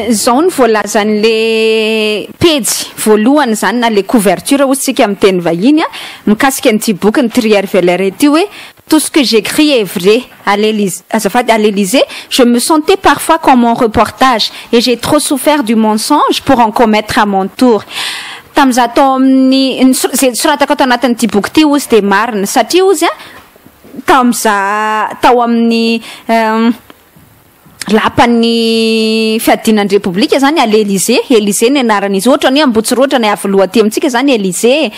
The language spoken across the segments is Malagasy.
Zao no voalazan'le pejy voalohany zany na le couverture hozy tsika amin'ny teny vahiny a, mikasika an'ity bokin'i Trierweiler ity hoe: "Tout ce que j'écris est vrai. À l'Élysée, azafady, à l'Élysée, je me sentais parfois comme en reportage et j'ai trop souffert du mensonge pour en commettre à mon tour." Tamin'izaho tao amin'ny ny zay soratako ato anatin'ity boky ity ozy de marina, satria ozy a tamin'izaho tao amin'ny lapan'ny fiadiana ny Repoblika zany, à l'Élysée, Élysée ny anaran'izy, ohatrany hoe Ambotsiroatra ny avy loha aty amintsika zany Élysée,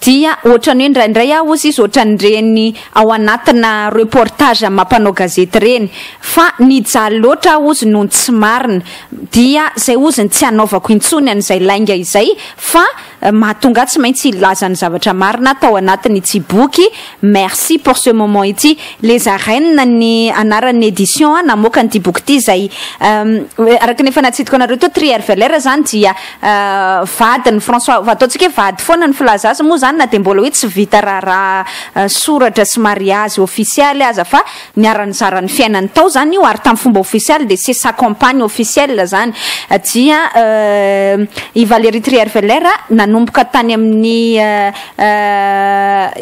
dia ohatrany hoe indraindray aho ozy izy ohatran'ireny ao anatina reportage mampanao gazety reny, fa nijaly loatra aho ozy noho ny tsy marina, dia zay ozy ny tsy hanaovako intsony an'izay lainga izay, fa mahatonga tsy maintsy ilaza ny zavatra marina tao anatin'ny ity boky "Merci pour ce moment" ity. Les Arènes ny anaran'ny édition a namoaka nyity boky ity zay. Araka ny efa natsidiko anareo teo, Trierweiler zany dia vadiny François, ataontsika hoe vady foana ny filaza azy moa zany, na de mbola hoe tsy vita raharaha soratra sy mariage officiel aza, fa niara-nizara ny fiainany tao zany io, ary tamin'ny fomba officiel de c'est sa compagne officielle zany. Dia i Valérie Trierweiler nanomboka tany amin'ny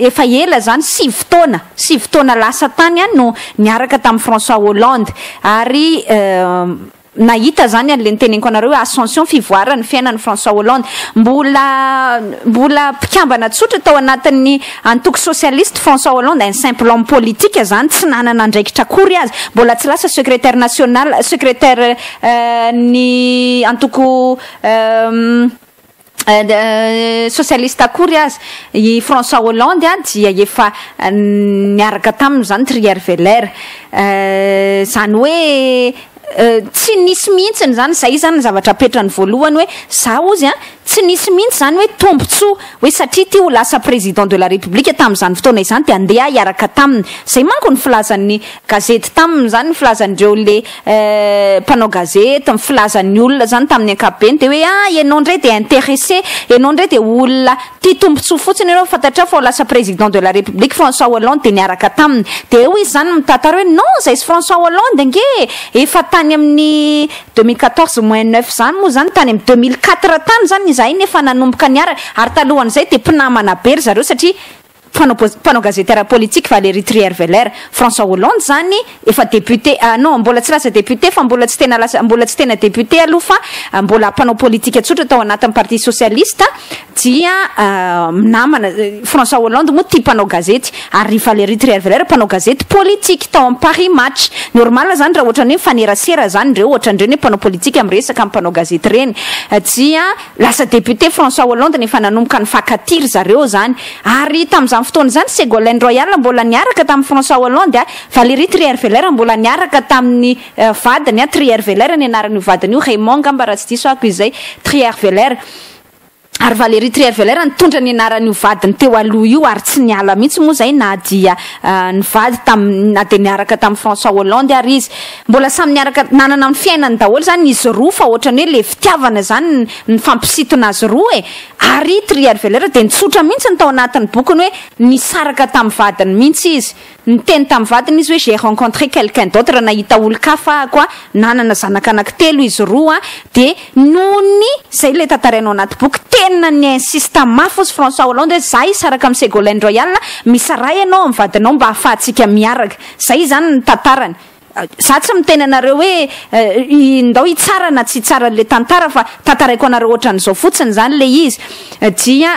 efa ela zany, 9 taona, 9 taona lasa tany a no niaraka tamin'ny François Hollande, ary nahita zany an'le niteneniko anareo hoe ascension, fivoarany fiainany François Hollande. Mbola mpikambana tsotra tao anatin'ny antoko socialiste François Hollande, un simple homme politique zany, tsy nanana andraikitra akory azy, mbola tsy lasa secrétaire national, secrétaire ny antoko socialiste akory azy i François Hollande a, dia efa niaraka taminy zany Trierweiler. Zany hoe tsy nisy mihitsiny zany zay zany ny zavatra apetrany voalohany hoe za ozy a tsy nisy mihitsy zany hoe tombontsoa hoe satria ty ho lasa président de la République tam'izany fotoana izany de andeha hiaraka taminy. Zay manko ny filazan'ny gazety taminy zany, ny filazandreo le mpanao gazety, ny filazan'ny olona zany tamin'ny ankapobeny, de hoe: "Ah, ianao ndray de intéressé, ianao ndray de olona tia tombontsoa fotsiny, ianao fantatra fa ho lasa président de la République François Hollande de niaraka taminy." De eo izy zany mitantara hoe non, zay sy François Hollande nge efa tany amin'ny 2014 moins 9 zany moa zany, tany amin'ny 2004 tany zany izahay nefa nanomboka niaraka, ary talohan'izay de mpinamana be ry zareo, satria mpanao gazety ara-politique Valérie Trierweiler, François Hollande zany efa député, ah, non, mbola tsy lasa député, fa mbola tsy tena lasa, mbola tsy tena député aloha, fa mbola mpanao politique tsotra tao anatin'ny parti socialiste, dia minamana. François Hollande moa tia mpanao gazety, ary Valérie Trierweiler mpanao gazety politique tao amin'ny Paris Match. Normal zany raha ohatrany hoe mifanerasera zany reo, ohatran'ireny hoe mpanao politique miresaka amin'ny mpanao gazety reny. Dia lasa député François Hollande nefa nanomboka ny fakatiry zareo zany, ary tamin'izany fotoana zany Ségolène Royal mbola niaraka tamin'ny François Hollande a, Valérie Trierweiler mbola niaraka tamin'ny vadiny a, Trierweiler ny anaran'io vadiny io, Raymond ngamba raha tsy diso ako izay, Trierweiler. Ary Valérie Trierweiler nitondra ny anaran'io vadiny teo aloha io, ary tsy niala mihitsy moa zay na dia ny vady tam na de niaraka tamin'ny François Hollande, ary izy mbola samy niaraka nanana ny fiainany daholo zany izy roa, fa ohatrany hoe le fitiavana zany ny fampisitona azy roa e. Ary Trierweiler de nitsotra mihitsy ny tao anatin'ny bokiny hoe nisaraka tamin'ny vadiny mihitsy izy, niteny tamin'ny vadiny izy hoe: "J'ai rencontré quelqu'un d'autre, nahita olo-kafa koa." Nanana zanaka anankitelo izy roa. De nohony zay le tantarainao anaty boky, tena ny insiste mafy ozy François Hollande hoe: "Za hisaraka amin'ny Ségolène Royal, misy ray ianao amin'ny vadinao mba ahafahantsika miaraka." Zay zany ny tantarany. Za tsy miteny anareo hoe ndao hitsara na tsy hitsara le tantara, fa tantaraiko anareo ohatran'izao fotsiny zany le izy. Dia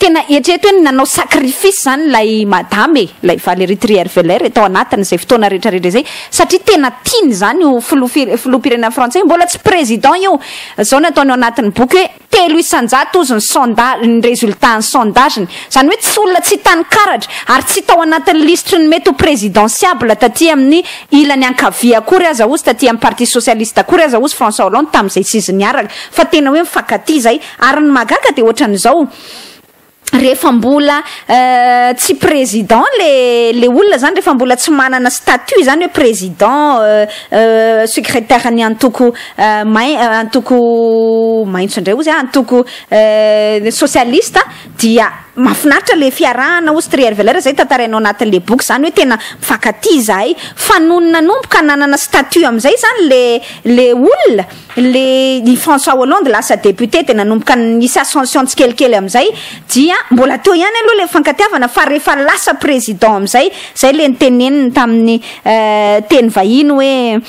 tena eritrereto hoe nanao sacrifice zany lay madame e, lay Valérie Trierweiler, tao anatin'izay fotoana rehetrarehetra zay, satria tena tiany zany io filoham-pirenena frantsay mbola tsy président io. Zao nataony ao anatin'ny boky hoe 3% ozy ny sondage, ny résultat ny sondageny zany, hoe tsy olona tsy tany karatra ary tsy tao anatin'ny listry ny mety ho présidentiable taty amin'ny ilany ankavia akory aza ozy, taty amin'ny parti socialiste akory aza ozy François Hollande tamin'izay tsy izy niaraka, fa tena hoe mifankatia zay. Ary ny mahagaga de ohatran'izao. Rehefa mbola tsy président le le olona zany, rehefa mbola tsy manana statut zany hoe président, secrétaire ny antoko mai antoko maitso indray ozy a, antoko socialiste, dia mahafinaritra le fiarahana ozy Trierweiler. Zay tantarainao anatin'le boky zany hoe tena mifankatia zahay. Fa nony nanomboka nanana statut am'izay zany le olona, le i François Hollande lasa député, de nanomboka nisy ascension tsikelikely am'izay, dia mbola teo ihany aloha le fankatiavana. Fa rehefa lasa président am'izay, zay le niteneniny tamin'ny teny vahiny hoe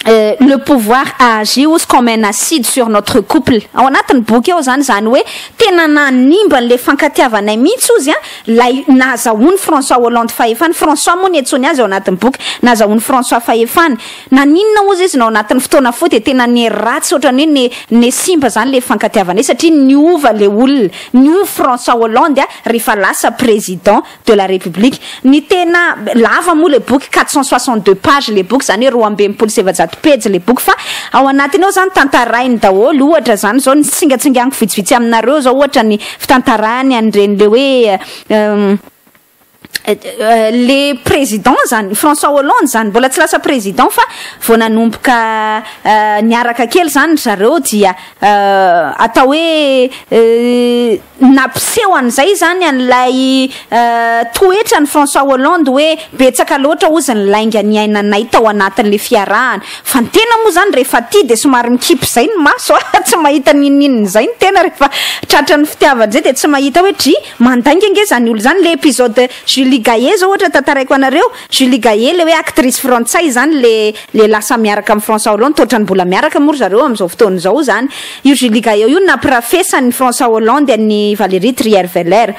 "Le pouvoir a agi", ozy, "comme un acide sur notre couple". Ao anatin'ny boky ao zany hoe tena nanimba n'le fankatiavanay mihitsy ozy a lay nazahoany François Hollande fahefany. François moa ny antsony azy ao anatin'ny boky. Nazahoany François fahefany naninona ozy izy nao anatin'ny fotoana fo, de tena ny ratsy ohatrany hoe ne simba zany le fankatiavanay, satria niova le olona, niova François Hollande a rehefa lasa président de la République. Ny tena lava moa le boky, 462 pages le boky zany, hoe 462 pejy le boky. Fa ao anatiny ao zany tantarainy daholo. Ohatra zany zao, ny tsingatsinganiko vitsivitsy aminareo zao, ohatra ny fitantarany an'ireny le hoe le président zany François Hollande zany mbola tsy lasa président fa vao nanomboka niaraka kely zany zareo, dia atao hoe nampiseho an'izay zany an'ilay toetra ny François Hollande hoe betsaka loatra ozy ny lainga ny ainanay tao anatin'le fiarahana. Fa ny tena moa zany, rehefa ty de somary mikipy zay ny maso a, tsy mahita ninininy zay ny tena. Rehefa tratra ny fitiavana zay de tsy mahita hoe dry mandainga nge zany olo zany. Le épisode Julie Gayet zao ohatra tantaraiko anareo. Julie Gayet, le hoe actrice frantsay zany, le lasa miaraka amin'ny François Hollande, toatrany mbola miaraka moa zareo am'izao fotoana zao zany. Io Julie Gayet io nampirafesany François Hollande ny Valérie Trierweiler.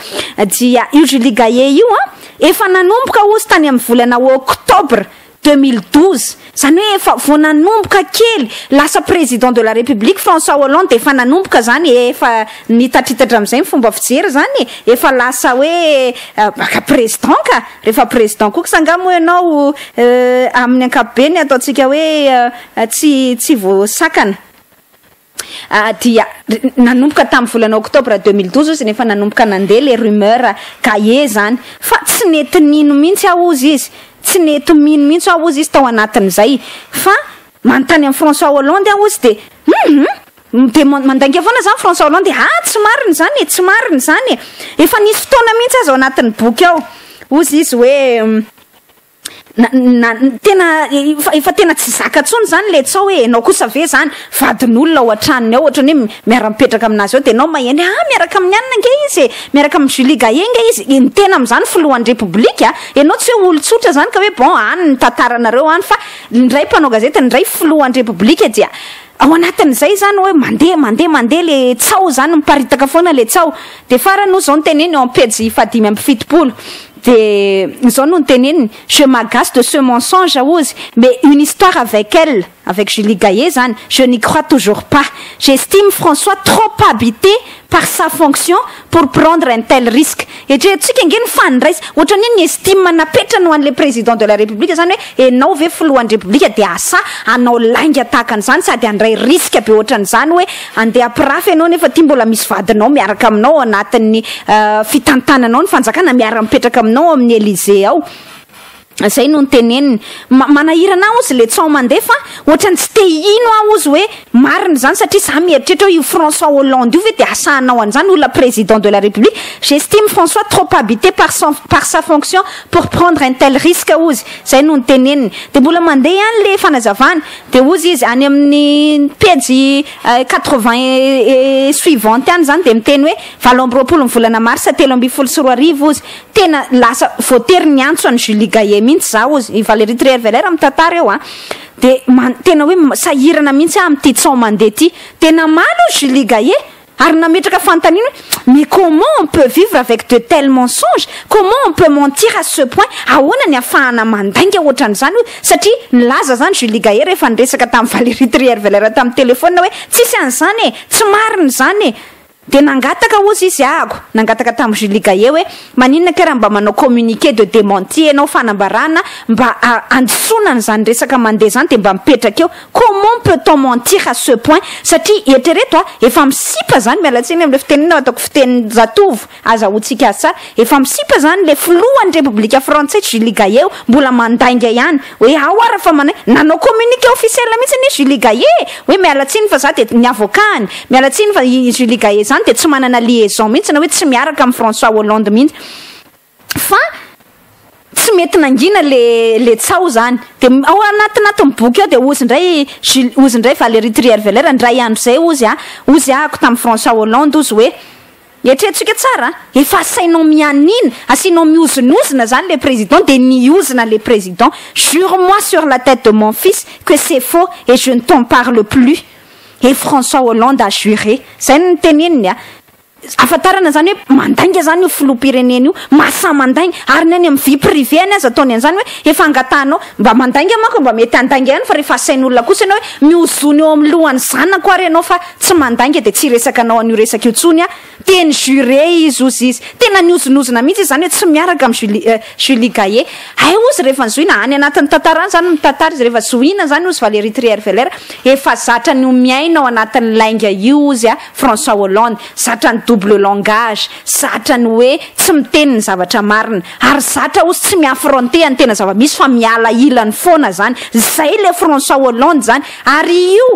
Dia io Julie Gayet io a efa nanomboka ozy tany amin'ny volana octobre 2012 zany, hoe efa vo nanomboka kely lasa président de la République François Hollande, de efa nanomboka zany, efa nitatritatra am'izay ny fomba fijery zany, efa lasa hoe baka président. Ka rehefa président koa sanga moa ianao amin'ny ankapobeny ataontsika hoe tsy voasakana, dia nanomboka tamin'ny volana octobre 2012 izy nefa nanomboka nandeha le rumeur Gayet zany. Fa tsy nety nino mihitsy aho ozy izy, tsy nety mino mihitsy aho ozy izy tao anatin'izay. Fa manontany amin'ny François Hollande aho ozy, de de mandainga foana zany François Hollande: "Ah, tsy mariny zany e, tsy mariny zany e." Efa nisy fotoana mihitsy azy ao anatin'ny boky ao ozy izy hoe na tena efa tena tsy zaka ntsony zany le tsao hoe enao kosa ve zany vadin'olona ao an-tranony ao, ohatrany hoe miara-mipetraka aminazy ao, de anao maheno ah miaraka amin'ny anina nge izy e, miaraka amin'ny Julie Gayet nge izy. Ny tena am'izany filohan'ny République ianao, tsy hoe olo-tsotra zany ka hoe bon any ny tantaranareo any, fa ndray mpanao gazety, ndray filohan'ny République. Dia ao anatin'izay zany hoe mandeha mandeha mandeha le tsao zany, miparitaka foana le tsao. De farany o zao ny teneny eo am-pejy fa 75, de zao no nyteneniny: "Je m'agace de ce mensonge", ozy, "mais une histoire avec elle", avec Julie Gayet zany, "je n'y crois toujours pas. J'estime François trop habité par sa fonction pour prendre un tel risque." Etretsika nge ny fandraisy ohatrany hoe ny estime napetrany ho an'le président de la République zany, hoe enao ve filohan'ny République de asa anao lainga tahaka an'izany sady andray risque be ohatran'izany, hoe andeha ampirafy ianao nefa ty mbola misy vadinao miaraka aminao anatin'ny fitantananao ny fanjakana, miara mipetraka aminao amin'ny Élysée ao. Zay no nyteneniny. Manahirana aho ozy le tsao mandeha, fa ohatrany tsy te hino aho ozy hoe marina zany, satria za mieritreritra hoe io François Hollande io ve de asahanao an'izany, olona président de la République. "J'estime François trop habité par sa fonction pour prendre un tel risque", ozy. Zay no nyteneniny. De mbola mandeha ihany le fanazavany, de ozy izy any amin'ny pejy 80 suivante any zany, de miteny hoe 28 ny volana marsa 2013 ozy, tena lasa voatery ny antso any Julie Gayet mihitsy za ozy. Valérie Trierweiler mitantara eo a, de tena hoe sahirana mihitsy a am'ty tsao mandeha ty. Tena malo Julie Gayet ary nametraka fanontaniana hoe: "Mais comment on peut vivre avec de tels mensonges? Comment on peut mentir à ce point? Ahoana ny ahafahana mandainga ohatran'izany?" Hoe satria nilaza zany Julie Gayet rehefa niresaka tamin'ny Valérie Trierweiler tamin'ny telefona hoe tsisy an'izany e, tsy marina zany e. De nangataka ozy izy ahako, nangataka tamin'i Julie Gayet hoe maninona kay raha mba manao communiqué de démenti ianao, fanambarana mba handisoana an'izany resaka mandeha zany de mba mipetraka eo. Comment peut-on mentir à ce point? Satria eritrereto a, efa misipa zany, miala tsiny amin'le fitenenana ataoko fitenin-jatovo, azahoantsika azy tsara, efa misipa zany le filohan'ny Repoblika Frantsay Julie Gayet mbola mandainga ihany hoe ao ara fa manay, nanao communiqué officiel mihitsy anie Julie Gayet e, hoe miala tsiny fa za de ny avocat-ny, miala tsiny fa i Julie Gayet zany de tsy manana liaison mihitsy na hoe tsy miaraka amin'i François Hollande mihitsy fa tsy mety nangina le le tsaho zany. De ao anatinatin'ny boky ao de ozy indray Jul- ozy indray Valérie Trierweiler indray andro zay ozy a, ozy ahako tamin'i François Hollande ozy hoe eritreretintsika tsara a, efa asainao mianina, asianao miozonozona zany le président de niozona le président, jure-moi sur la tête de mon fils que c'est faux et je ne t'en parle plus. Et François Hollande a juré, zay no niteneniny a. Ahafantarana zany hoe mandainga zany io filoham-pirenena io, mahasahy mandainga, ary ny any amin'ny vie privée any aza ataony an'izany hoe efa angatahanao, mba mandainga manko mba mety handainga ihany fa rehefa asain'olona kosa ianao hoe miozona eo amin'ny lohan'ny zanako ary ianao fa tsy mandainga dia tsy hiresaka anao an'io resaka io intsony aho, dia ni-juré izy hozy izy, tena nihozonozona mihitsy izy zany hoe tsy miaraka amin'i Julie Julie Gayet, hay hozy rehefa nizohina, any anatin'ny tantara any zany mitantara izy, rehefa zohina zany hozy Valérie Trierweiler, efa zatra ny ho miaina ao anatin'ny lainga io hozy a François Hollande, zatra ny double langage, zatra ny hoe tsy miteny ny zavatra marina, ary zatra hozy tsy mi-affronter ny tena zava-misy fa miala ilany foana zany, zay le François Hollande zany, ary io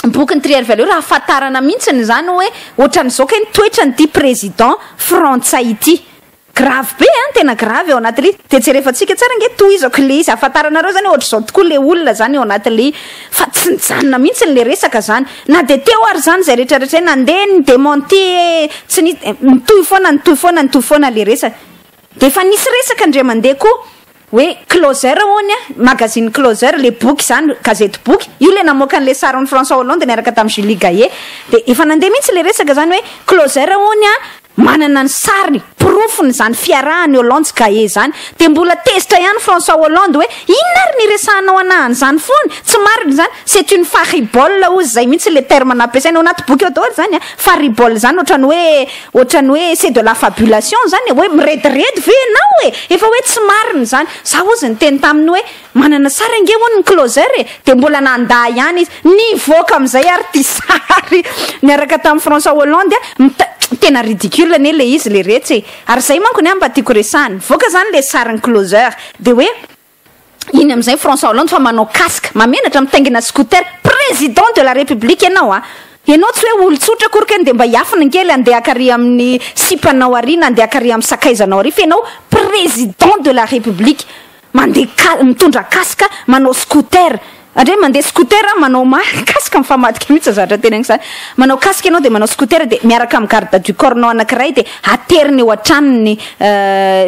bokin'i Trierweiler io raha ahafantarana mihitsiny zany hoe ohatran'izao kay ny toetran'ity président frantsay ity. Grave be an, tena grave ao anaty le, de jerevantsika tsara ange tohizako le izy ahafantaranareo zany hoe ohatr'izao tokoa le olona zany ao anaty le, fa tsy nijanona mihitsy le resaka zany, na de teo ary zany zay rehetra rehetra zay nandeha ny dementi e, tsy nisy, nitohy foana nitohy foana nitohy foana le resaka, de efa nisy resaka indray mandeha koa hoe Closer hono a, magazine Closer, le boky zany, gazety boky, io le namoaka an'le sarin'i François Hollande niaraka tamin'i Julie Gayet, de efa nandeha mihitsy le resaka zany hoe Closer hono a, manana ny sariny, porofony izany fiarahany Hollande sy Gayet izany, dia mbola tezitra ihany François Hollande hoe inona ary ny iresahanao anah an'izany foana, tsy marina izany, c'est une faribole hozy izay mihitsy le terme nampiasainy, ao anaty boky ao daholo izany an, faribole izany ohatran'ny hoe ohatran'ny hoe c'est de la fabulation izany e, hoe mirediredy ve ianao e, efa hoe tsy marina izany, za hozy niteny taminy hoe Manana sary ange hono ny closer e! Dia mbola nandà ihany izy. Nivoaka amin'izay ary ity sary niaraka tamin'i François Hollande a! Mita- tena ridicule anie ilay izy leretsy e! Ary izay manko ny ahy mba tiako resahina. Nivoaka izany ilay sarin'ny closer. Dia hoe iny amin'izay François Hollande fa manao casque, mahamenatra mitaingina scooter, président de la république ianao a! Ianao tsy hoe olon-tsotra akory keny dia mba hiafina kely handeha haka ary amin'ny sipanao ary na handeha haka ary amin'ny sakaizanao ary fa ianao président de la république. Mandeha ka mitondra casque manao scooter andre mandeha scooter manao ma casque mifamadika mihitsy zavatra teneniko zany manao casque ianao de manao scooter de miaraka amin'ny garde du corps nao anakiray de ateriny eo an-tranony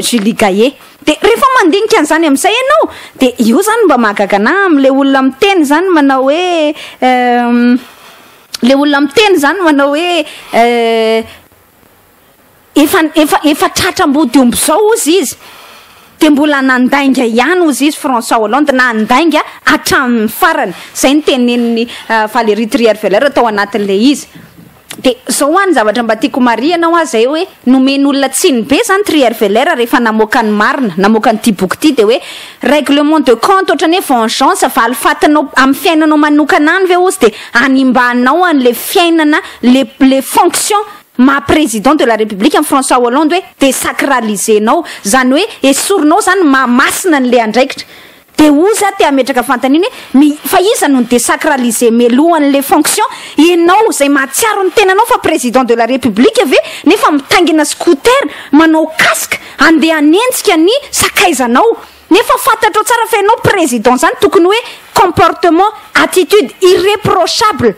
Julie Gayet de rehefa mandinika an'izany amin'izay ianao de io zany mba mahagaga anah am'le olona miteny zany manao hoe le olona miteny zany manao hoe Efa efa efa tratra ambody omby zao ozy izy de mbola nandainga ihany ozy izy François Hollande nandainga hatramin'ny farany zay ny tenenin'i Valérie Trierweiler tao anatin'le izy de zao hoa ny zavatra mba tiako marihana hoa zay hoe nomen'olona tsiny be zany Trierweiler rehefa namoaka ny marina namoaka an'ity boky ity de hoe règlement de compte ohatran'ny hoe vengeance valifatinao amin'ny fiainanao manokana any ve ozy de animbanao an'le fiainana le le fonction maha président de la république an'i François Hollande hoe désacraliser-nao, zany hoe esorinao zany maha masina an'le andraikitra. De ozy aho te hametraka fanontaniana hoe mi fa iza no ni-désacraliser mialohan'le fonction? Ianao izay mahatsiaro ny tenanao fa président de la république ve nefa mitaingina scooter, manao casque, andeha hanenjika ny sakaizanao nefa fantatrao tsara fa ianao président zany tokony hoe comportement, attitude irréprochable.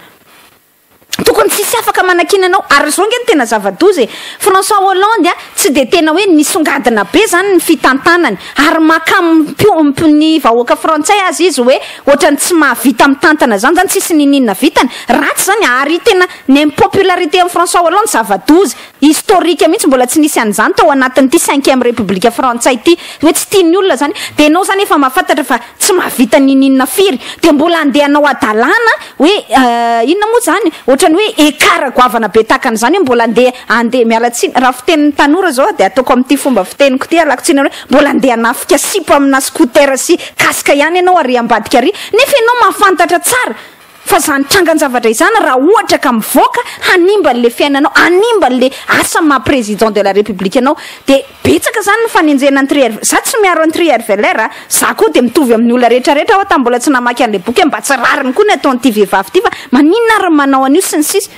Tokony tsisy afaka manakiana anao ary zao nge no tena zava-doza e! François Hollande a tsy dia tena hoe nisongadina be zany ny fitantanany ary maka ny vahoaka frantsay aza izy hoe ohatrany tsy mahavita mitantana zany zany tsisy niniana vitany ratsy zany ary tena ny impopularité an'i François Hollande zava-doza historique mihitsy mbola tsy nisy an'izany tao anatin'ity cinquième république frantsay ity hoe tsy tian'ny olona zany dia enao zany efa mahafantatra fa tsy mahavita niniana firy dia mbola andeha hanao hadalana hoe inona moa zany ohatrany Ohatran'ny hoe écart goavana be tahaka an'izany hoe mbola andeha andeha, miala tsiny raha fitenin'ny tanora zao dia ataoko amin'ity fomba fiteniko ity, alako tsiny hoe mbola andeha hanafika sipa amina scooter sy casque ihany ianao ary ambadika ary, nefa ianao mahafantatra tsara fa izany trangan-javatra izany raha ohatra ka mivoaka hanimba an'le fiainanao, hanimba an'le asa maha président de la république anao. Dia betsaka izany ny fanenjehana an'i Trierweiler. Za tsy miaro an'i Trierweiler a, za koa dia mitovy amin'ny olona rehetra rehetra aho tamin'ny mbola tsy namaky an'ilay boky hoe mba tsy rariny koa ny ataon'ity vehivavy ity fa maninona ary ny manao an'io sy ny sisa.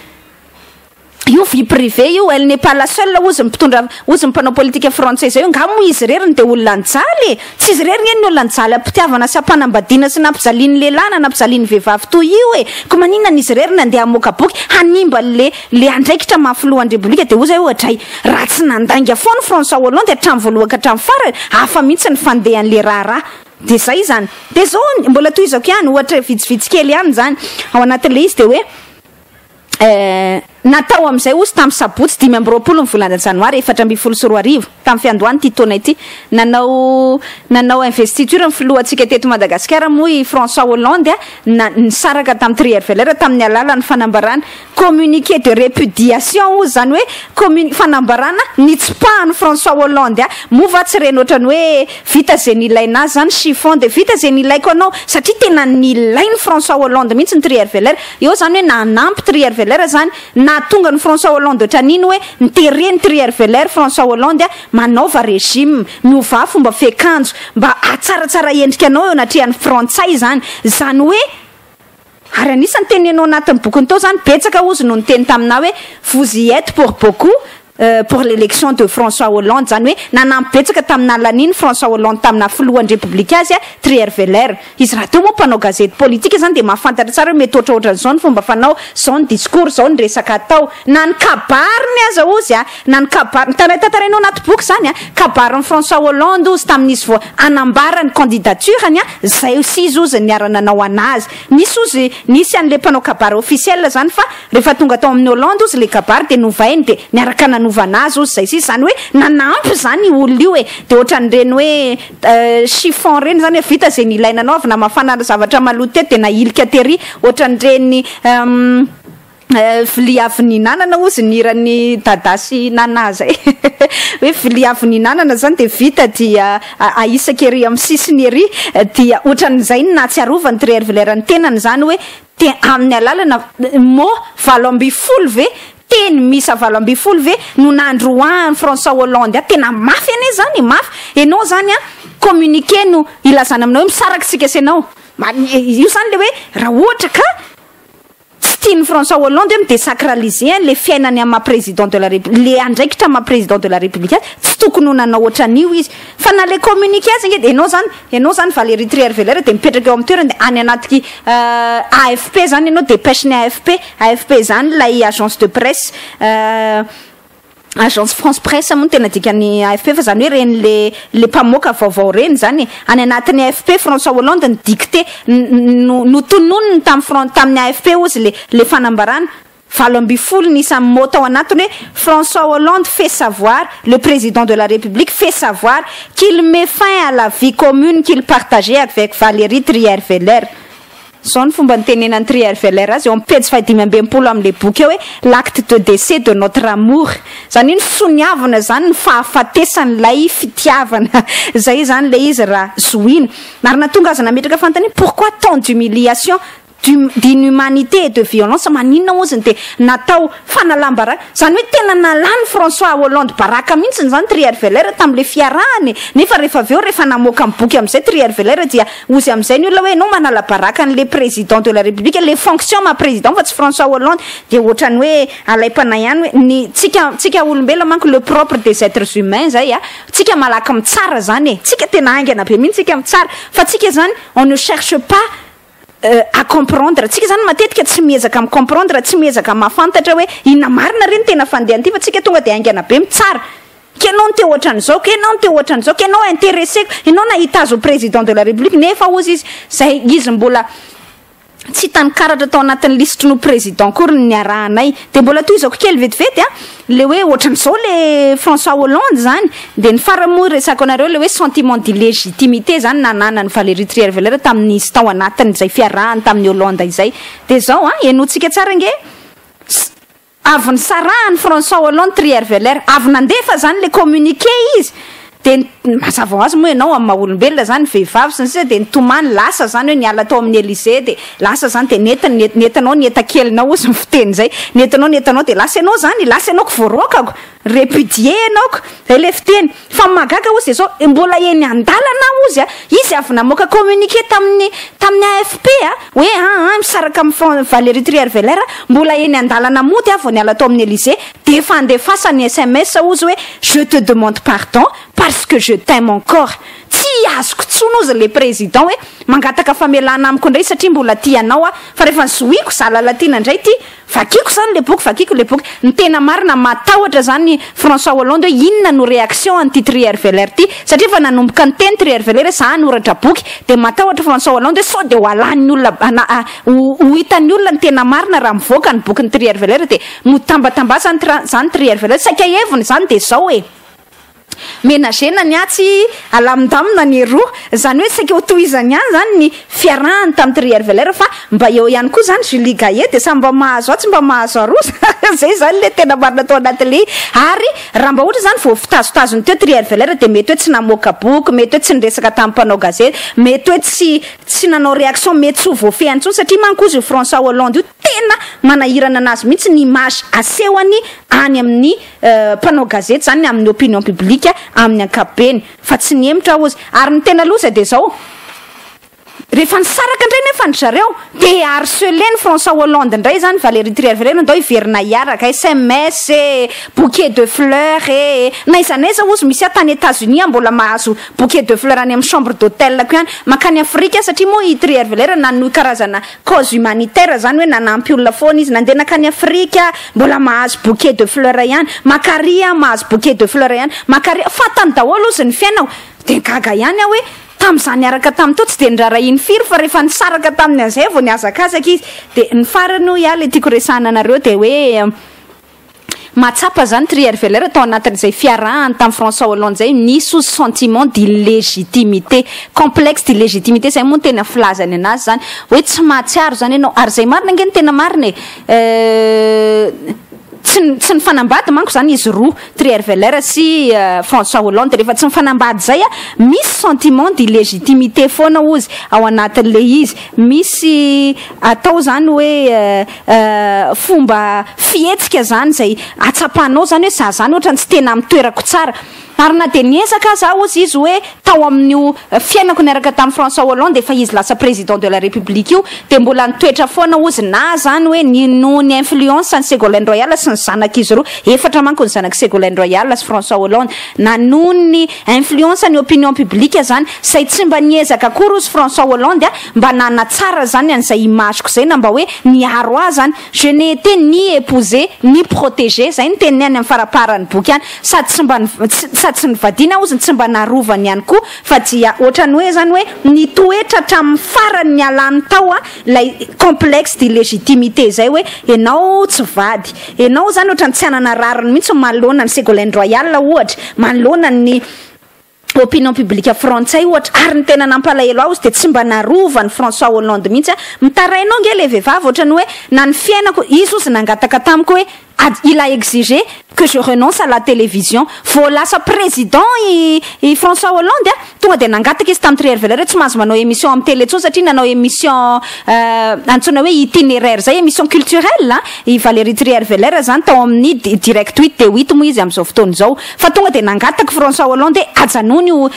Io vie privée io, elle n'est pas la seule hozy ny mpitondra, hozy ny mpanao politika frantsay izay io, nga moa izy irery no dia olona nijaly e? Tsy izy irery nge ny olona nijaly am-pitiavana sy am-panambadiana sy nampijalian'ny lehilahy na nampijalian'ny vehivavy toy io e! Koa maninona izy irery no andeha hamoaka boky hanimba an'le le andraikitra maha filohan'ny rebolika? Dia hoy zay ohatra raha tsy nandainga foana François Hollande hatramin'ny voalohany ka hatramin'ny farany, hafa mihitsy ny fandehan'le raharaha. Dia zay izany. Dia zao, mbola tohizako ihany, ohatra vitsivitsy kely ihany izany ao anatin'le izy dia hoe, Natao amin'izay hozy tamin'ny sabotsy 25 ny volana janoary 2014, tamin'ny fiandohan'ity taona ity, nanao nanao investiture ny filohantsika teto Madagasikara moa i François Hollande na nisaraka tamin'i Trierweiler tamin'ny alalan'ny fanambarana communiqué de répudiation hozy, izany hoe commun- fanambarana nitsipahan'i François Hollande moa va tsy reny ohatran'ny hoe vita izay nilaina azy izany chiffon dia vita izay nilaiko anao satria tena nilain'i François Hollande mihitsy ny Trierweiler. Eo zany hoe nanampy Trierweiler zany, nahatonga an'i François Hollande ohatran'iny hoe niteren'i Trierweiler François Hollande manaova régime, miovà fomba fiakanjo mba hahatsaratsara endrika anao eo anatrehan'ny frantsay zany. Zany hoe ary anisan'ny tenenao anatin'ny bokiny tao zany, betsaka hozy no niteny taminà hoe vous y êtes pour beaucoup pour l'élection de François Hollande, zany hoe nanampy betsaka tamin'ny nahalanian'i François Hollande tamina filohan'ny Repoblika azy Trierweiler. Izy rahateo moa mpanao gazety politika zany dia mahafantatra tsara hoe mety ohatraohatran'izao ny fomba fanao, zao ny discours, zao ny resaka atao. Na ny kabariny aza hozy a, na ny kabary, tantarainao anaty boky zany a, kabarin'i François Hollande hozy tamin'izy vao hanambara ny candidature-ny a, zay sy izy hozy niara-nanao anazy. Nisy hozy, nisy an'le mpanao kabary officiel zany fa Rehefa tonga tao amin'i Hollande ozy le kabary dia novainy dia niaraka nanovana azy ozy zay sisa, izany hoe nanampy izany io olona io e, dia ohatran'ireny hoe chiffon ireny izany hoe vita izay nilaina anao avy namafana zavatra maloto teto dia nahilika tery, ohatran'ireny vilia avy nihinanana ozy ny hiran'i Dada sy Nana zay hoe vilia avy nihinanana izany dia vita dia ahisaka ery amin'ny sisiny ery, dia ohatran'izay no nahatsiarovan'i Trierweiler ny tenany izany hoe Dia amin'ny alalana mot 18 ve, teny miisa 18 ve no nandroahan'i François Hollande ahy? Tena mafy anie izany e, mafy. Ianao izany an, communiqué no ilazana aminao hoe misaraka isika sy ianao. Io izany ilay hoe raha ohatra ka tsy tian'i François Hollande hoe mi-désacraliser an'ilay fiainany amin'ny maha président de la République, ilay andraikitra amin'ny maha président de la République azy, tsy tokony ho nanao ohatran'io izy. Fa na le communiqué aza ange dia ianao zany, ianao zany Valérie Trierweiler dia mipetraka eo amin'ny toerany dia any anaty AFP zany ianao, dépêche ny AFP, AFP zany ilay agence de presse, agence France presse moa no tena dikan'ny AFP fa zany hoe ireny le le mpamoaka vaovao ireny zany e, any anatin'ny AFP François Hollande ny dictée no notononiny tamin'ny Fran- tamin'ny AFP hozy le le fanambarana. 18 ny isan'ny mots tao anatiny hoe François Hollande fait savoir, le président de la République fait savoir qu'il met fin à la vie commune qu'il partageait avec Valérie Trierweiler. Izao ny fomba nitenenan'i Trierweiler azy eo amin'ny pejy faha-65 amin'ilay boky eo hoe L'acte de décès de notre amour. Izany hoe ny soniavina izany ny fahafatesan'ilay fitiavana. Izay izany ilay izy raha zohiana. Ary nahatonga azy nametraka fanontaniana, pourquoi tant d'humiliation? d'inhumanité et de violence, maninona ozy dia natao fanalam-baraka, zany hoe tena nalany François Hollande baraka mihitsy zany Trierweiler tamin'le fiarahany e, nefa rehefa avy eo rehefa namoaka ny boky amin'izay Trierweiler dia ozy amin'izay ny olona hoe enao manala baraka an'le président de la république, le fonction maha président fa tsy François Hollande, dia ohatran'ny hoe alaim-panahy ihany hoe ny tsika tsika olombelona manko le propre des êtres humains zay a, tsika malaky mitsara zany e, tsika tena haingana be mihitsy tsika mitsara, fa tsika zany on ne cherche pas à comprendre, tsika zany matetika tsy miezaka mi comprendre, tsy miezaka mahafantatra hoe inona marina re ny tena fandehan'ity fa tsika tonga de haingana be mitsara, k'enao no te ohatran'izao, k'enao no te ohatran'izao, k'enao intéressé, enao nahita azy ho président de la république nefa hozy izy zay izy mbola tsy hitany karatra tao anatin'ny lisitry ny ho président akory ny niarahanay. Dia mbola tohizako kely vetivety a, le hoe ohatran'izao le François Hollande zany, dia ny farany moa resako anareo le hoe sentiment d'illégitimité zany nananan'i Valérie Trierweiler tamin'izy tao anatin'izay fiarahany tamin'i Hollande izay. Dia zao an, henointsika tsara ange. Avy nisarahan'i François Hollande Trierweiler, avy nandefa zany le communiqué izy, de mazava ho azy moa ianao amin'ny maha olombelona zany, vehivavy sy ny sisa, de nitomany lasa zany hoe niala tao amin'ny Elysée, de lasa zany, de nentiny, nentinao ny enta-kelinao hozy ny fiteny zay, nentinao ny entanao de lasa ianao zany, lasa ianao ko voaroakako, répudié ianao ko, zay le fiteny. Fa ny mahagaga hozy de zao, mbola eny an-dalana hozy a, izy avy namoaka communiqué tamin'ny tamin'ny AFP a, hoe aa misaraka amin'i Fran- Valérie Trierweiler, mbola eny an-dalana mody aho vao niala tao amin'ny Elysée, de efa andefasany sms hozy hoe je te demande pardon parce que je t'aime encore. Tsy azoko intsony hozy le président hoe mangataka famelana amiko indray satria mbola tia anao aho, fa rehefa nizohiako za Lalatiana indray ity, Vakiko zany le boky, vakiko le boky. Ny tena marina, matahotra zany François Hollande hoe inona no réaction an'ity Trierweiler ty, satria efa nanomboka niteny Trierweiler hoe za hanoratra boky, de matahotra François Hollande hoe sao de ho alan'ny olona na ho ho hitan'ny olona ny tena marina raha mivoaka ny bokin'i Trierweiler, de notambatambazany zany Trierweiler, saika heviny zany de zao e. Menagena ny atsy, alamindamina ny eroa. Izany hoe saika ho tohizany ihany izany ny fiarahany tamin'i Trierweiler fa mba eo ihany koa izany Julie Gayet dia samy mba mahazo atsy mba mahazo aroa. Izay izany ilay tena marina tao anatin'ilay izy. Ary raha mba ohatra izany vao fitazotazony teo Trierweiler dia mety hoe tsy namoaka boky, mety hoe tsy niresaka tamin'ny mpanao gazety, mety hoe tsy tsy nanao réaction, mety tsy ho voafehiny intsony satria manko hozy io François Hollande io tena manahirana anazy mihitsy ny image asehony any amin'ny mpanao gazety izany amin'ny opinion publique amin'ny ankapobeny fa tsy nihemotra aho ozy ary ny tena loza dia izao rehefa nisaraka indray nefa ndry zareo dia harceler ny François Hollande indray izany Valérie Trierweiler ndao hiverina hiaraka sms e bouquet de fleurs e n'aiza n'aiza ozy misy ahy tany Etats-Unis aho mbola mahazo bouquet de fleurs any amin'ny chambre d'hôtel-ko ihany mankany Afrika satria moa i Trierweiler nanohy karazana Cause humanitaire zany hoe nanampy olona foana izy, nandeha nankany Afrika mbola mahazo bouquet de fleurs ihany, makary aho mahazo bouquet de fleurs ihany, makary, fantany daholo ozy ny fiainako, de gaga ihany aho hoe tamin'izaho niaraka taminy tao tsy de nirarahiany firy fa rehefa nisaraka taminy an'izay vao nihazakazaka izy, de ny farany hoy aho le tiako resahana anareo de hoe. Mahatsapa izany Trierweiler tao anatin'izay fiarahany tamin'i François Hollande izay, nisy hozy sentiment d'illégitimité, complexe d'illégitimité izay moa no tena filazany anazy izany, hoe tsy mahatsiaro izany ianao, ary izay marina ange no tena marina e, tsy tsy nifanambady manko izany izy roa, Trierweiler sy François Hollande, rehefa tsy nifanambady izay a, misy sentiment d'illégitimité foana hozy ao anatin'ilay izy, misy atao izany hoe fomba fihetsika zany izay atsapanao zany hoe za zany ohatrany tsy tena amin'ny toerako tsara ary na dia niezaka aza aho hozy izy hoe tao amin'io fiainako niaraka tamin'i François Hollande efa izy lasa président de la république io dia mbola nitoetra foana hozy na zany hoe ny noho ny influence an'i Ségolène Royal sy ny zanak'izy roa efatra manko ny zanak'i Ségolène Royal sy François Hollande na noho ny influence ny opinion publique zany izay tsy mba niezaka akory hozy François Hollande a Mba nanatsara zany an'izay image-ko zay na mba hoe niaro ahy zany, je n'ai été ni épousée ni protégée, zay ny teniny any amin'ny faraparan'ny boky any, sady tsy mba sady tsy nivadiana aho hozy tsy mba narovany ihany koa fa dia ohatran'ny hoe zany hoe nitoetra hatramin'ny farany nialany tao ilay complexe d'illégitimité zay hoe ianao tsy vady, ianao zany ohatran'ny tsy hanana rariny mihitsy manoloana an'i Ségolène Royal ohatra, manoloana ny opinion publique frantsay ohatra, ary ny tena nampalahelo ahy ozy dia tsy mba narovan'i François Hollande mihitsy aho, mitaraina ao nge le vehivavy ohatrany hoe na ny fiainako, izy ozy nangataka tamiko hoe il a exigé que je renonce à la télévision, vao lasa président i i François Hollande a, tonga dia nangataka izy tamin'i Trierweiler hoe tsy mahazo manao émission amin'ny télé intsony satria nanao émission antsoina hoe itinéraire zay, émission culturelle a, i Valérie Trierweiler zany tao amin'ny direct huit de huit moa izy amin'izao fotoana izao. Fa tonga dia nangataka François Hollande hoe ajanony io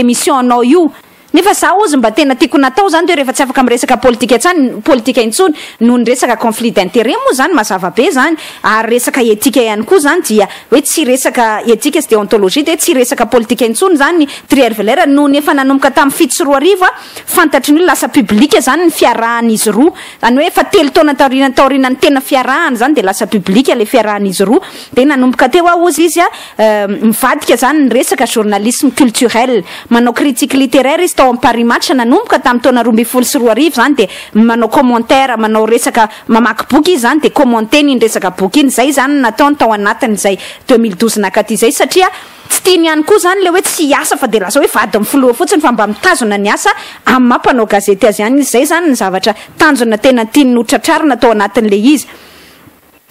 émission anao io. Nefa za ozy mba tena tiako natao zany de rehefa tsy afaka miresaka politika tsany politika intsony noho ny resaka conflit d'intérêt moa zany mazava be zany ary resaka éthique ihany koa zany dia hoe tsy resaka éthique sy déontologie de tsy resaka politika intsony zany Trierweiler noho ny efa nanomboka tamin'ny 2007 a fantatry ny olona lasa public zany ny fiarahan'izy roa zany hoe efa 3 taona taoriana taorian'ny tena fiarahana zany de lasa public le fiarahan'izy roa Dia nanomboka teo aho hozy izy a, mivadika izany ny resaka journalisme culturel. Manao critique littéraire izy tao amin'ny Paris Match nanomboka tamin'ny taona 2012 izany dia manao commentaire, manao resaka, mamaky boky izy izany dia commenter-ny iny resaka boky iny. Izay izany no nataony tao anatin'izay 2012 nankaty izay satria tsy tiany ihany koa izany ilay hoe tsy hiasa fa dia lasa hoe vadin'ny filoha fotsiny fa mba mitazona ny asa amin'ny maha mpanao gazety azy ihany izy. Izay izany ny zavatra tanjona tena tiany notratrarina tao anatin'ilay izy.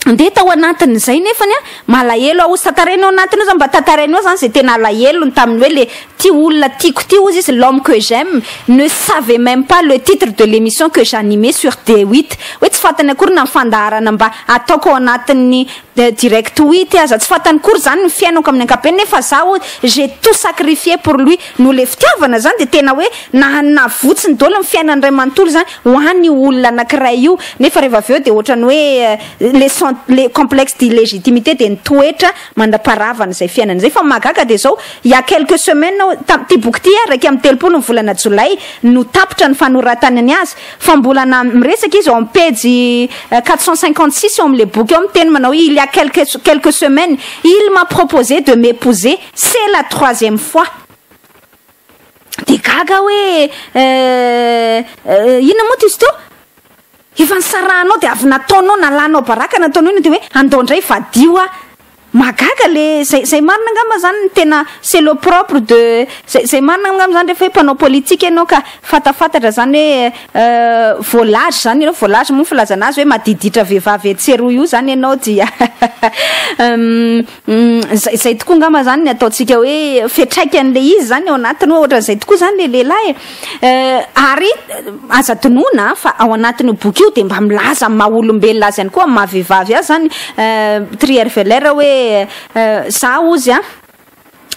Dia tao anatin'izay nefany an, malahelo aho, tantaraina ao anatiny ao zany, mba tantaraina ao zany izay tena alahelony tamin'ny hoe le ty olona tiako ty hozy izy, l'homme que j'aime ne savait même pas le titre de l'émission que j'animais sur D8, hoe tsy fantany akory na ny fandaharana mba ataoko ao anatin'ny direct huit aza, tsy fantany akory zany ny fiainako amin'ny ankapobeny, nefa zaho j'ai tout sacrifié pour lui, noho le fitiavana zany dia tena hoe na navotsiny daholo ny fiainany iray manontolo zany ho an'io olona anankiray io, nefa rehefa avy eo dia ohatran'ny hoe le sen- le complexe d'illégitimité dia nitoetra mandra-paravana izay fiainana izay, fa ny mahagaga dia izao, il y a quelques semaines aho, tamin'ity boky ity 31 ny volana jolay no tapitra ny fanoratana ny azy, fa mbola na miresaka izy ao amin'ny pejy 456 ao amin'ilay boky ao miteny manao hoe il y a quelques quelques semaines il m'a proposé de m'épouser, c'est la troisième fois. Dia gaga aho hoe inona moa ty izy teo? Efa nisarahanao dia avy nataonao nalanao baraka nataonao inona dia hoe andao indray vadio aho. Mahagaga le zay zay marina angamba zany ny tena c'est le propre de zay zay marina angamba zany rehefa hoe mpanao politika ianao ka fatafantatra zany hoe volage zany ianao, volage moa ny filazana azy hoe madiditra vehivavy etsy sy eroa io zany ianao dia Zay zay tokoa angamba zany ny ataontsika hoe fiantraikan'le izy zany ao anatiny hoe ohatran'izay tokoa zany le lehilahy e. Ary aza adinoina fa ao anatin'io boky io dia mba milaza amin'ny maha olombelona azy ihany koa, amin'ny maha vehivavy azy zany Trierweiler hoe za hozy an,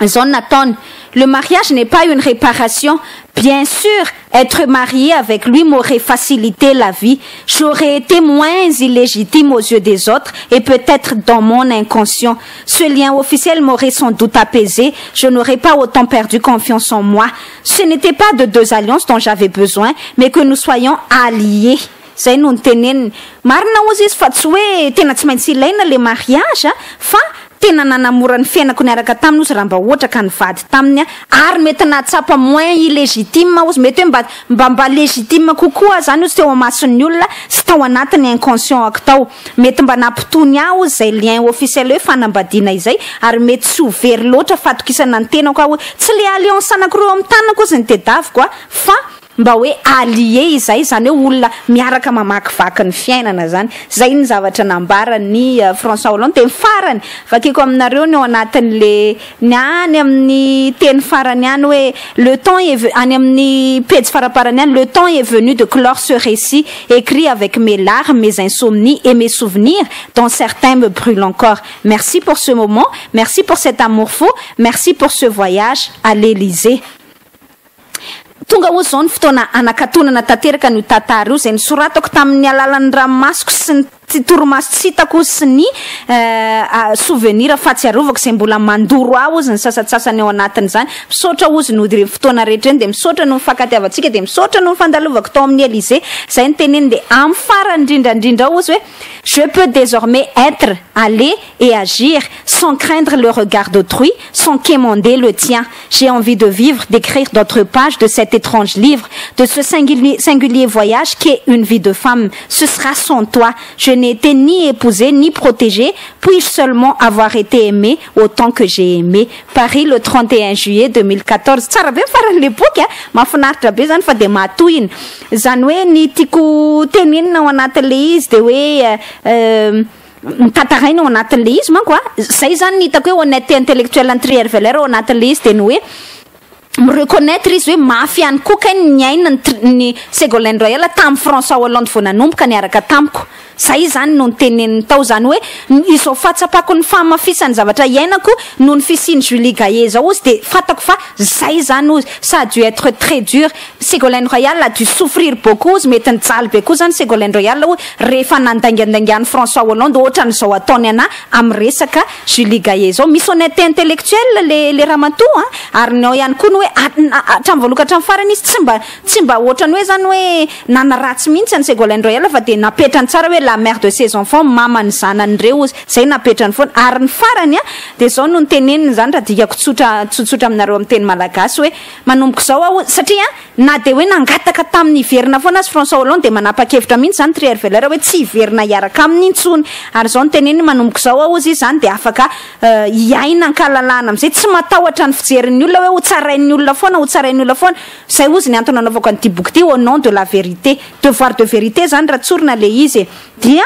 izao no nataony, le mariage n'est pas une réparation, bien sûr être mariée avec lui m'aurait facilité la vie, j'aurais été moins illégitime aux yeux des autres et peut-être dans mon inconscient. Ce lien officiel m'aurait sans doute apaisé, je n'aurais pas autant perdu confiance en moi. Ce n'était pas de deux alliances dont j'avais besoin, mais que nous soyons alliés. Zay no noteneniny. Marina hozy izy fa tsy hoe tena tsy maintsy ilaina le mariage fa tena nanamora ny fiainako niaraka taminy hozy raha mba ohatra ka nivady taminy aho ary mety nahatsapa moins illégitime hozy, mety hoe mba mba mba légitime kokoa aho zany hozy teo amason'ny olona sy tao anatin'ny inconscient-ako tao. Mety mba nampitony ahy hozy izay lien officiel hoe fanambadiana izay ary mety tsy ho very loatra fatokisana ny tenako aho hoe tsy le alliance anakiroa eo amin'ny tanako hozy ny tedaviko a fa Mba hoe allié izay, izany hoe olona miaraka mamakivaky ny fiainana izany. Izay ny zavatra nambaran'i François Hollande. Dia ny farany, vakiko aminareo ny ao anatin'le, ny any amin'ny teny farany any hoe, le temps est, any amin'ny pejy faraparany any, le temps est venu de clore ce récit écrit avec mes larmes, mes insomnies et mes souvenirs dont certains me brûlent encore. Merci pour ce moment, merci pour cet amour fou, merci pour ce voyage à l'Elysée. Tonga hozy izao ny fotoana hanakatonana tanteraka an'io tantara io, izay nosoratako tamin'ny alalan'ny ranomasoko sy ny torimaso tsy hitako hozy sy ny souvenir fahatsiarovako izay mbola mandoro ahy hozy ny sasantsasany ao anatin'izany. Misaotra hozy noho ireny fotoana rehetra ireny, dia misaotra noho ny fankatiavantsika, dia misaotra noho ny fandalovako tao amin'ny Elysée. Izay no teneniny. Dia amin'ny farany indrindra indrindra ao hozy hoe, Je peux désormais être, aller et agir sans craindre le regard d'autrui, sans quémander le tien. J'ai envie de vivre, d'écrire d'autres pages de cet étrange livre, de ce singulier, singulier voyage qu'est une vie de femme. Ce sera sans toi. Je n'ai été ni épousée ni protégée, puis-je seulement avoir été aimée autant que j'ai aimé. Paris le 31 juillet 2014. Tsara be ny faran'ilay boky a! Mahafinaritra be zany fa dia mahatohina. Izany hoe ny tiako tenenina ao anatin'ilay izy dia hoe mitantaraina ao anatin'ilay izy manko a, zay zany ny hitako hoe honnêteté intellectuelle an'i Trierweiler ao anatin'ilay izy dia ny hoe mi-reconnaitre izy hoe mafy ihany koa kay ny niaina ny ny Ségolène Royal tamin'i François Hollande vao nanomboka niaraka tamiko. Zay izany no noteneniny tao, izany hoe izao fahatsapako ny fahamafisan'ny zavatra iainako noho ny fisian'i Julie Gayet izao ozy dia fantako fa zay izany ozy, ça a dû être très dur, Ségolène Royal a dû souffrir beaucoup ozy, mety nijaly be koa izany Ségolène Royal ozy rehefa nandaingandaingan'i François Hollande ohatran'izao ataony anà amin'ny resaka Julie Gayet izao, misy honnêteté intellectuelle le le ramatoa an, ary ny ao ihany koa ny hoe hatramin'ny voalohany ka hatramin'ny farany izy tsy mba Tsy mba ohatrany hoe zany hoe nanaratsy mihitsy an'i Ségolène Royal fa dia napetrany tsara hoe la mère de ses enfants, maman'ny zanany ireo ozy. Zay napetrany foana. Ary ny farany an, dia zao no noteneniny zany raha dikako tsotra tsotsotra aminareo amin'ny teny malagasy hoe manomboka izao aho satria na dia hoe nangataka taminy hiverina foana aza François Hollande dia manapa-kevitra mihitsy zany Trierweiler hoe tsy hiverina hiaraka aminy intsony. Ary izao noteneniny manomboka izao aho ozy izy zany dia afaka hiaina an-kalalahana amin'izay tsy matahotra ny fijerin'ny olona hoe ho tsarain'ny olona foana, ho tsarain'ny olona foana. Zay ozy ny antony nanaovako an'ity boky ity au nom de la vérité. Devoir de vérité zany raha tsorina le izy e. Dia.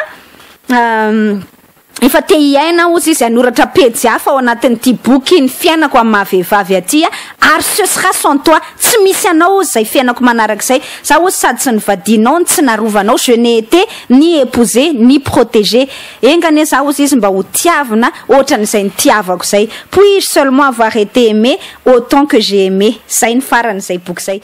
Efa te hiaina aho hozy izy hanoratra pejy hafa ao anatin'ity boky ny fiainako amin'ny maha vehivavy aty a, ary ce sera sans toi, tsy misy anao hozy izay fiainako manarak'izay, za hozy sady tsy nivadianao no tsy narovanao, je n'ai été ni épousée ni protégée, enga anie za hozy izy mba ho tiavina ohatran'izay nitiavako izay, puis-je seulement avoir été aimée autant que j'ai aimé, zay ny faran'izay boky izay.